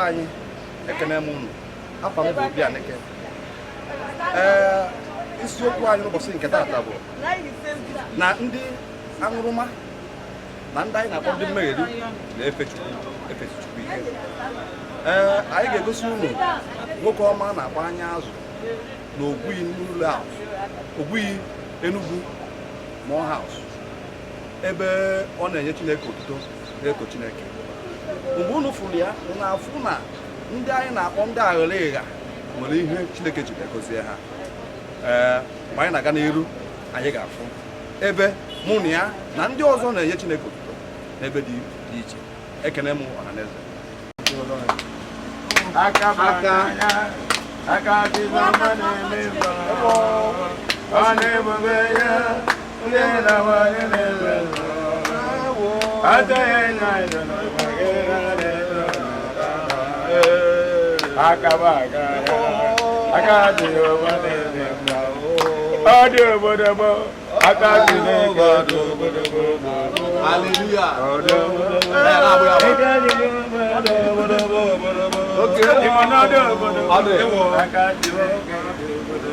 Anyị ekene m unu. Afa m bụ Obi Aneke. Ee, isiokwu anyị n'ụbọchị nke taata bụ na ndị aṅụrụma na ndị anyị na-akpọ ndị mmegheri na-efe Chukwu, efesi Chukwu ike. Ee, anyị ga-egosi unu nwoke ọma a na-akpọ Anya Azụ na Ogwuyi n'ụlọ Ogwuyi Enugu Moore House, ebe ọ na-enye Chineke otuto, na-eto Chineke. Mgbe unu fụrụ ya, unu afụ na ndị anyị na-akpọ ndị aghụghọ ịgha nwere ihe Chineke ji gozie ha. Ee, mgbe anyị na-aga n'iru, anyị ga-afụ ebe mụ na ya na ndị ọzọ na-enye Chineke otuto n'ebe dị dị iche. Ekene m ọhaneze. Aka aka aka Jizọs na-eme mma, ọ na-ebube ya ndị na-awanye na-eme mma. Adịghị na ịnọ n'ụwa gị na-eme. Aka bụ aka ya, aka Jehova na-eme mma. Ọ dị obodo aka Chineke dị obodo. Hallelujah. Ọ dị obodo. Aka Jehova dị obodo. Ịma na ọ dị obodo. Ọ dị. Aka Chineke dị obodo.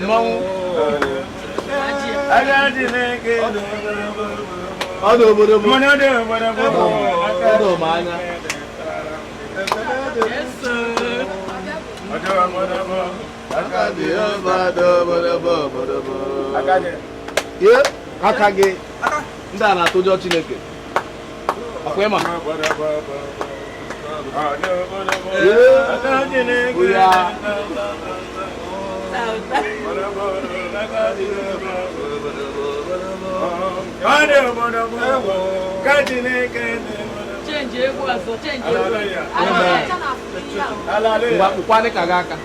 Mmanwụ. Aka Chineke dị obodo. Ọ dị obodo bụ. Ịma na ọ dị obodo. Aka Ọ dị m anya. Ọ dị obodo. Aka Jehova dị obodo bụ obodo bụ. Aka dị. Ye, aka gị ndị a na-atụjọ Chineke. Ọkwa ịma? Ọ dị obodo. Ye. Aka Chineke. Oya. Aka Chineke. Ọ dị obodo. Ka Chineke dị. Change egwu ọzọ, change egwu. Hallelujah. Hallelujah. Ngwa, kpụkwanị ka gị aka.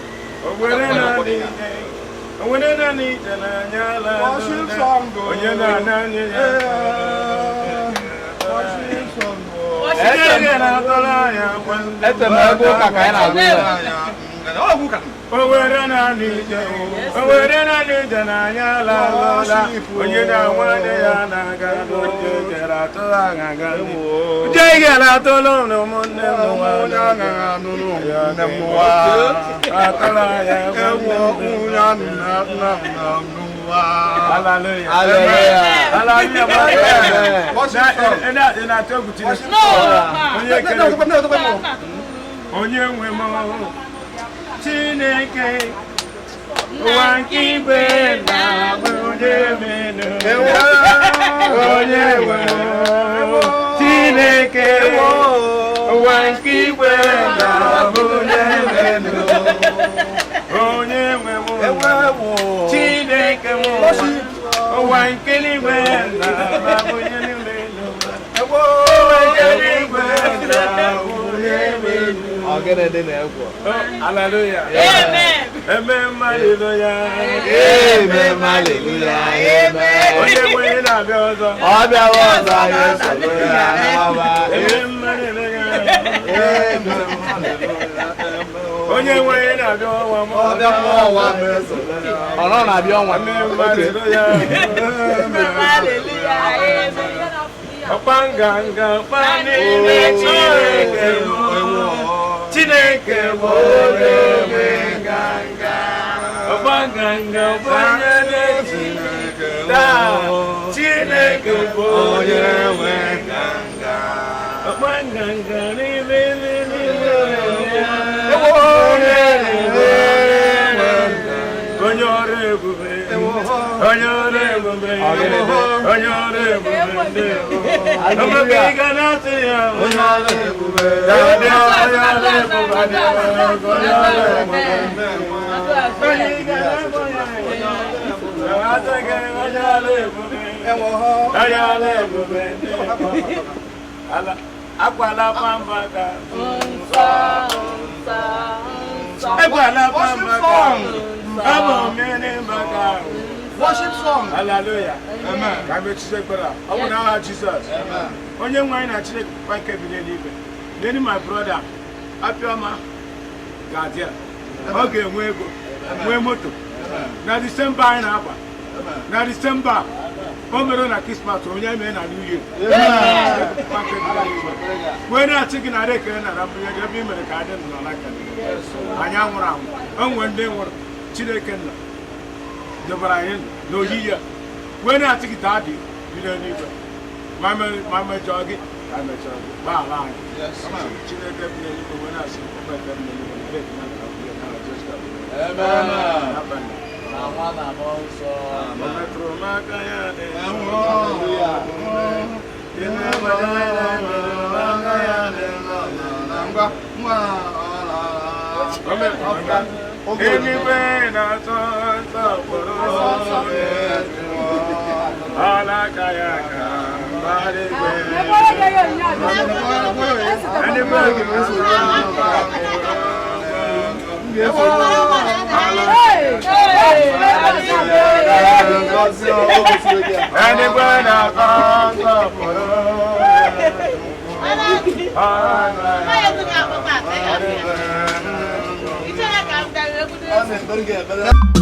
Owere naanị ije n'anya ala. Worship song. Onye na-ana anya ya. Worship song. Chineke na-atọrọ anya. Eche m ego ụka ka anyị na-agụ ya. Ọ bụ ụka. Owere naanị ije, owere naanị ije n'anya ala alọla. Onye na-anwa anya ya na-aga n'oge jere atụrụ agha. Chineke na-atụrụ ụmụnne m Onye anụrụ nne m nwa. Atụrụ anya. Ewo, onye nna nna m nwa. Hallelujah. Hallelujah. Hallelujah. Amen. Worship song. Ị na-atụ egwu Chineke? No. Onye kere onye nwe m, Chineke ụwa nke igwe na-abụ onye menu onye nwe m, Chineke ụwa nke igwe na-abụ onye menu onye nwe m, Chineke m ụwa nke eluigwe na-abụ onye menu ụwa nke eluigwe na-abụ onye menu. Ọ gịnị dị na-egwu? Hallelujah. Amen. Amen. Hallelujah. Amen, hallelujah, amen. Onye nwe na-abịa ọzọ. Ọ bịawa ọzọ, anyị esoro ya n'ọba. Amen. Hallelujah. Amen. Onye nwe na-abịa ọnwa m. Ọ bịakwa ọnwa m esoro ya. Ọ nọ na-abịa ọnwa. Amen. Hallelujah. Hallelujah. Amen. Ọkpa nganga ọkpa n'ime Chineke bụ Chineke bụ onye nwe nganga. Ọkpa nganga ọkpa n'ime Chineke taa Chineke bụ onye nwe nganga. Ọkpa nganga n'ime n'ime onye nwe nganga. Onye ọrụ ebube, onye ọrụ ebube, onye ọrụ ebube, ndewo. Ọmọkè ị ga na-asị ya Onye ọrụ ebube. onye ọrụ ebube, onye ọrụ ebube. Onye ị ga na-akpọ ya, asị gị onye ọrụ ebube, onye ọrụ ebube, ndewo. Ala akwala pambaka. Nsọ, nsọ, nsọ. Ekwala pambaka. Abụ mmiri mbaka. Worship song. Hallelujah. Ka anyị mechizie ekpere a. Ọ bụ n'aha Jizọs. Onye nwe anyị na Chineke kwa nke bi n'eluigwe. Leni my brother, Apioma ga-adị a. Ọ ga-enwe ego, nwee moto. Na Disemba anyị na-akwa. Na Disemba o mere na Krismas, onye mee na New Year wee na-achị gị nara ekele, nara mbunye gị ebe ị mere ka adị ndụ n'ala ka gị. Anyị anwụrụ anwụ, o nwere ndị nwụrụ. Chineke nna debara anyị ndụ n'oyiyi a wee na-achị gị taa dị bi n'eluigwe, ma mejọọ gị ka mechọrọ gị, gbaghara anyị. Chineke bi n'eluigwe wee na-asị ụmụ ekpe bi n'eluigwe nara ekele, nara mbunye nara Jesu Kraịst. Amen. O metụrụ m aka ya dị aka ya dị. O metụrụ m aka. Eluigwe na-atọ nsọpụrụ, alaka ya ka mbara igwe. Eluigwe na-atọ Eluigwe na-atọ nsọpụrụ, alaka ya. Ọ na-ekpere gị ekpere.